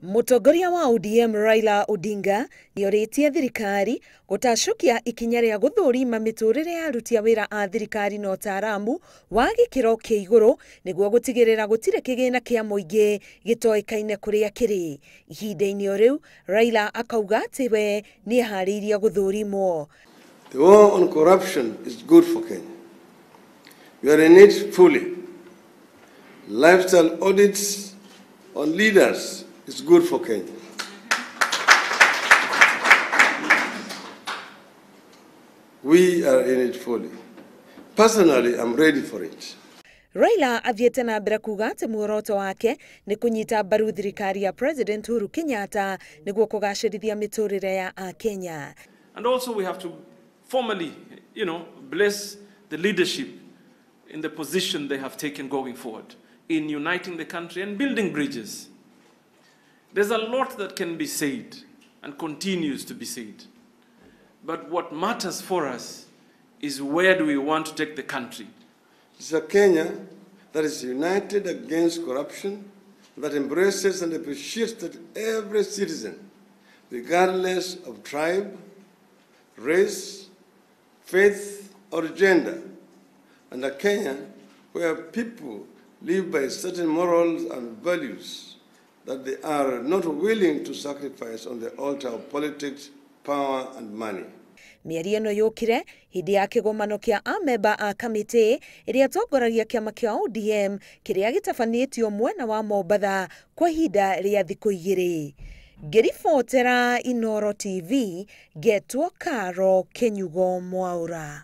Mũtongoria wa ODM Raila Odinga nĩorĩtie thirikari gũtacũkia ikinya rĩa gũthũrima mĩtũrĩre ya aruti a wĩra a thirikari na ũtaaramu wa gĩkĩro kĩa igũrũ nĩguo gũtigĩrĩra gũtirĩ kĩgĩna kĩa mũingĩ gĩtoĩkaine kũrĩa kĩrĩ. Ihinda-inĩ o rĩu Raila akauga atĩ we nĩeharĩirie gũthũrimwo. The war on corruption is good for Kenya. We are in it fully. Lifestyle audits on leaders is good for Kenya. We are in it fully. Personally, I'm ready for it. Raila athiĩte na mbere kuga atĩ muoroto wake nĩ kũnyita mbaru thirikari ya President Uhuru Kenyatta nĩguo kũgacĩrithia mĩtũrĩre ya Akenya. And also we have to formally, bless the leadership in the position they have taken going forward in uniting the country and building bridges. There's a lot that can be said and continues to be said. But what matters for us is where do we want to take the country? It's a Kenya that is united against corruption, that embraces and appreciates that every citizen, regardless of tribe, race, faith, or gender, and a Kenya where people live by certain morals and values that they are not willing to sacrifice on the altar of politics, power, and money. Mĩario ĩno yũkire hĩndĩ ya kĩgomano kĩa amemba a kamĩtĩ ĩrĩa ĩtongoragia kĩama kĩa ODM kĩrĩa gĩtabanĩtio mwena wa Mombatha kwa ihinda rĩa thikũ igĩrĩ. Ngĩribotera Inooro TV, ngetwo Karo Kĩnyugo Mwaũra.